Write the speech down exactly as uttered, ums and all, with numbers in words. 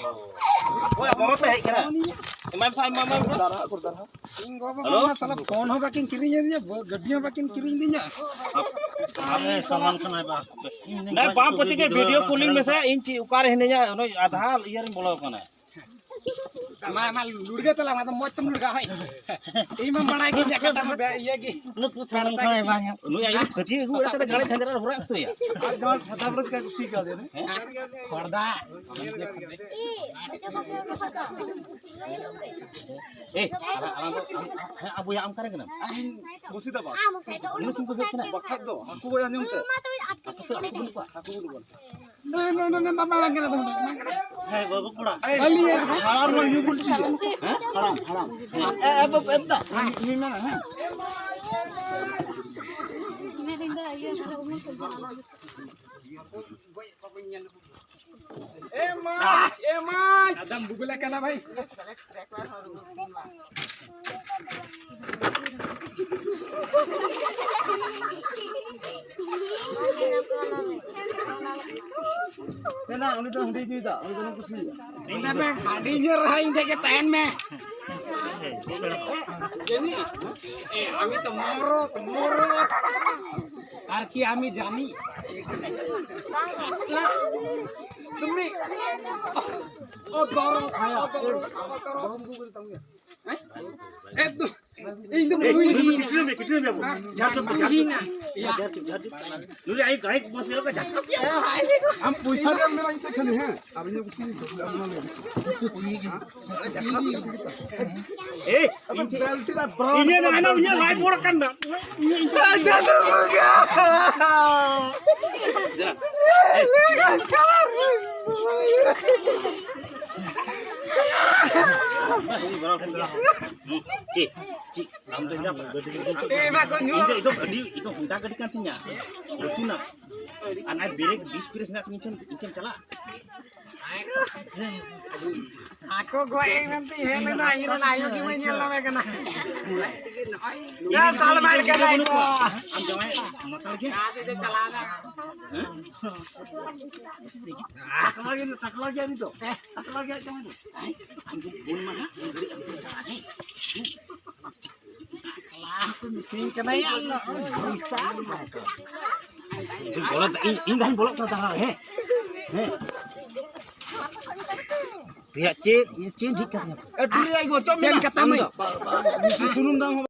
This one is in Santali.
ᱚᱠᱚᱭ ᱵᱟᱵᱟ ᱯᱮ ᱦᱮᱡ ᱠᱟᱱᱟ? ᱮᱢᱟᱭ ᱢᱮᱥᱮ, ᱮᱢᱟᱭ, ᱮᱢᱟᱭ ᱢᱮᱥᱮ᱾ ᱤᱧ ᱜᱚ ᱵᱟᱵᱟ ᱦᱮᱞᱳ? ᱢᱟ ᱥᱟᱞᱟ ᱯᱷᱳᱱ ᱦᱚᱸ ᱵᱟᱠᱤᱱ ᱠᱤᱨᱤᱧ ᱟᱹᱫᱤᱧᱟ, ᱵᱚ-, ᱜᱟᱹᱰᱤ ᱦᱚᱸ ᱵᱟᱠᱤᱱ ᱠᱤᱨᱤᱧ ᱟᱹᱫᱤᱧᱟ᱾ ᱟᱯᱮ ᱥᱟᱢᱟᱱ ᱠᱷᱟᱱᱟᱭ ᱵᱟ᱾ ᱱᱮ ᱵᱟᱢ ᱯᱟᱹᱛᱤ ᱜᱮ, ᱵᱷᱤᱰᱤᱭᱳ ᱠᱚᱞᱤᱝ ᱢᱮᱥᱮ, ᱤᱧ ᱪᱮᱫ ᱚᱠᱟᱨᱮ ᱦᱤᱱᱟᱹᱧᱟ, ᱩᱱᱟᱹᱜ ᱟᱫᱷᱟ ᱤᱭᱟᱹ ᱨᱤᱧ ᱵᱚᱞᱚ ᱟᱠᱟᱱᱟ᱾ ᱢᱟ, ᱢᱟ, ᱞᱩᱲᱜᱟᱹ ᱛᱟᱞᱟᱝ, ᱟᱫᱚ ᱢᱚᱡᱽ ᱛᱮᱢ ᱞᱩᱲᱜᱟ, ᱦᱳᱭ᱾ ᱤᱧ ᱢᱟ ᱵᱟᱲᱟᱭ ᱜᱤᱧ, ᱡᱟᱠᱟᱴᱟ ᱢᱟ ᱵᱮ-, ᱤᱭᱟᱹ ᱜᱮ᱾ ᱱᱩᱠᱩ ᱥᱟᱱᱟᱢ ᱠᱷᱚᱱ ᱵᱟᱝ ᱧᱟᱢ᱾ ᱱᱩᱭ ᱟᱭᱩ ᱠᱟᱹᱴᱤᱡ ᱟᱹᱜᱩ ᱠᱟᱛᱮ ᱜᱟᱲᱤ ᱡᱷᱟᱸᱡᱨᱟ ᱨᱮ ᱦᱚᱨᱟᱜ ᱦᱚᱪᱚᱭᱟ᱾ ᱟᱨ ᱡᱟᱦᱟᱸ ᱥᱟᱫᱟ ᱵᱞᱟᱣᱩᱡ ᱠᱚ ᱠᱩᱥᱤ ᱠᱟᱣᱫᱮᱭᱟ, ᱦᱮᱸ? ᱦᱮᱸ? ᱠᱷᱚᱲᱫᱟ᱾ ᱮ, ᱟᱞᱟᱝ, ᱟᱞᱟᱝ ᱫᱚ, ᱟᱢ, ᱦᱮᱸ, ᱟᱵᱚᱭᱟ, ᱟᱢ ᱚᱠᱟᱨᱮ ᱠᱟᱱᱟᱢ? ᱢᱩᱨᱥᱤᱫᱟᱵᱟᱫᱽ᱾ ᱤᱱᱟᱹ ᱥᱤᱢ ᱠᱚ ᱥᱮᱫ ᱠᱟᱱᱟ? ᱵᱟᱠᱷᱟᱡ ᱫᱚ, ᱦᱟᱹᱠᱩ ᱜᱚᱡ ᱟᱸᱡᱚᱢ ᱛᱮ? ᱟᱯᱮ ᱥᱮᱫ ᱦᱟᱹᱠᱩ ᱵᱟᱹᱱᱩᱜ ᱠᱚᱣᱟ? ᱦᱟᱹᱠᱩ ᱵᱟᱹᱱᱩᱜ ᱠᱚᱣᱟ᱾ ᱦᱮᱸ, ᱜᱚᱜᱚ ᱠᱚᱲᱟ᱾ ᱦᱟᱲᱟᱢ ᱦᱚᱲ ᱧᱩ ᱵᱩᱞ ᱦᱮᱸ? ᱦᱟᱲᱟᱢ, ᱦᱟᱲᱟᱢ᱾ ᱦᱮᱸ, ᱮ, ᱮ, ᱵᱟᱵᱟ, ᱮ, ᱫᱟ᱾ ᱦᱮᱸ, ᱤᱧ ᱢᱮᱱᱟ, ᱦᱮᱸ᱾ ᱮ ᱢᱟᱪ, ᱮ ᱢᱟᱪ᱾ ᱟᱫᱚᱢ ᱵᱩᱵᱩᱞ ᱟᱠᱟᱱᱟ ᱵᱷᱟᱭ᱾ ᱫᱮᱱᱟ, ᱩᱱᱤ ᱫᱚ ᱦᱟᱺᱰᱤ ᱧᱩᱭᱫᱟ, ᱩᱱᱤ ᱫᱚ ᱠᱩᱥᱤᱭᱟᱜᱼᱟ᱾ ᱤᱧ ᱫᱚ ᱢᱮ, ᱦᱟᱺᱰᱤ ᱧᱩ ᱨᱮᱦᱚᱸ ᱤᱧ ᱴᱷᱮᱡ ᱜᱮ ᱛᱟᱦᱮᱱ ᱢᱮ᱾ ᱡᱟᱹᱱᱤᱡ, ᱮ, আমি তো মরদ, মরদ। আর কি আমি জানি? তুমি, ও গরম খায়া, ও গরম, ও গরম। একদম। ᱤᱧ ᱫᱚ ᱮ, ᱵᱟᱹᱧ ᱱᱩᱭ ᱫᱚ ᱦᱤᱱᱟ᱾ ᱠᱤᱴᱤᱱ ᱢᱮ, ᱠᱤᱴᱤᱱ ᱢᱮ, ᱵᱟᱵᱩ᱾ ᱡᱟᱦᱟᱸ ᱪᱚ, ᱡᱟᱦᱟᱸ ᱪᱚ, ᱦᱤᱱᱟ᱾ ᱡᱟᱦᱟᱸ ᱪᱚ, ᱡᱟᱦᱟᱸ ᱪᱚ᱾ ᱱᱩᱭ ᱟᱭ ᱜᱟᱭᱮᱠ ᱵᱚᱥ ᱜᱮᱞᱚ ᱠᱟ ᱡᱟᱦᱟᱸ᱾ ᱟᱢ ᱯᱚᱭᱥᱟ ᱫᱮᱢ ᱢᱮ ᱤᱧ ᱴᱷᱮᱱ ᱠᱷᱟᱹᱞᱤ, ᱦᱮᱸ? ᱟᱨ ᱤᱧ ᱠᱩᱥᱤ, ᱠᱩᱥᱤ ᱜᱮ᱾ ᱮ, ᱟᱵᱮ ᱵᱮᱞᱴᱤ ᱨᱮ ᱵᱨᱟᱣᱩᱱ ᱤᱧᱟᱹᱜ ᱱᱟᱭᱱᱟ, ᱤᱧᱟᱹᱜ ᱞᱟᱭ ᱵᱚᱲ ᱠᱟᱱ ᱫᱟ᱾ ᱟᱪᱪᱷᱟ, ᱛᱚ ᱵᱩᱡᱷᱟᱹᱣ᱾ ᱪᱮᱫ? ᱪᱮᱫ? ᱟᱢ ᱫᱚ ᱤᱧ ᱫᱚ, ᱤᱧ ᱫᱚ, ᱤᱧ ᱫᱚ ᱜᱟᱹᱰᱤ, ᱤᱧ ᱫᱚ ᱦᱩᱱᱰᱟ ᱜᱟᱹᱰᱤ ᱠᱟᱱ ᱛᱤᱧᱟ᱾ ᱞᱟᱹᱴᱩ ᱨᱮᱱᱟᱜ᱾ ᱟᱨ ᱱᱟᱭ ᱵᱨᱮᱠ ᱰᱤᱥ ᱯᱨᱮᱥ ᱨᱮᱱᱟᱜ ᱤᱧ ᱴᱷᱮᱱ, ᱤᱧ ᱴᱷᱮᱱ ᱪᱟᱞᱟᱜ᱾ ᱟᱠᱚ ᱜᱚᱡ ᱮᱱ ᱢᱮᱱᱛᱮ ᱦᱮᱡ ᱞᱮᱱᱟ, ᱤᱧ ᱨᱮᱱ ᱟᱭᱳ ᱜᱮ ᱵᱟᱹᱧ ᱧᱮᱞ ᱧᱟᱢᱮ ᱠᱟᱱᱟ᱾ ᱭᱟ ᱥᱟᱞᱢᱟᱱ ᱠᱟᱱᱟᱭ ᱠᱚ᱾ ᱟᱢ ᱡᱟᱶᱟᱭ ᱢᱟᱛᱟᱞ ᱜᱮ? ᱦᱮᱸ? ᱴᱟᱠᱞᱟ ᱜᱮ, ᱴᱟᱠᱞᱟ ᱜᱮᱭᱟ ᱩᱱᱤ ᱫᱚ᱾ ᱴᱟᱠᱞᱟ ᱜᱮᱭᱟ ᱡᱟᱶᱟᱭ ᱫᱚ᱾ ᱟᱢ ᱡᱩᱫᱤ ᱵᱚᱱ ᱢᱟᱱᱟ, ᱩᱱ ᱜᱷᱟᱹᱲᱤᱡ ᱟᱢ ᱴᱷᱮᱱ ᱪᱟᱞᱟᱜᱼᱟ, ᱦᱮᱸ? ᱤᱧ ᱵᱚᱞᱚ, ᱤᱧ, ᱤᱧ ᱫᱟᱧ ᱵᱚᱞᱚᱜ ᱠᱟᱱᱟ ᱛᱟᱦᱞᱮ, ᱦᱮᱸ? ᱦᱮᱸ᱾ ᱨᱮᱭᱟᱜ ᱪᱮᱫ, ᱪᱮᱫ ᱡᱷᱤᱡ ᱠᱟᱛᱮ? ᱮ, ᱴᱩᱨᱤ ᱟᱭ ᱜᱚ, ᱪᱚᱢ ᱪᱮᱫ ᱢᱮᱱᱟᱜ? ᱠᱟᱛᱷᱟ ᱟᱢ ᱢᱟᱹᱭ? ᱫᱚ᱾ ᱵᱮᱥᱤ ᱥᱩᱱᱩᱢ ᱫᱟᱢ ᱦᱚᱸ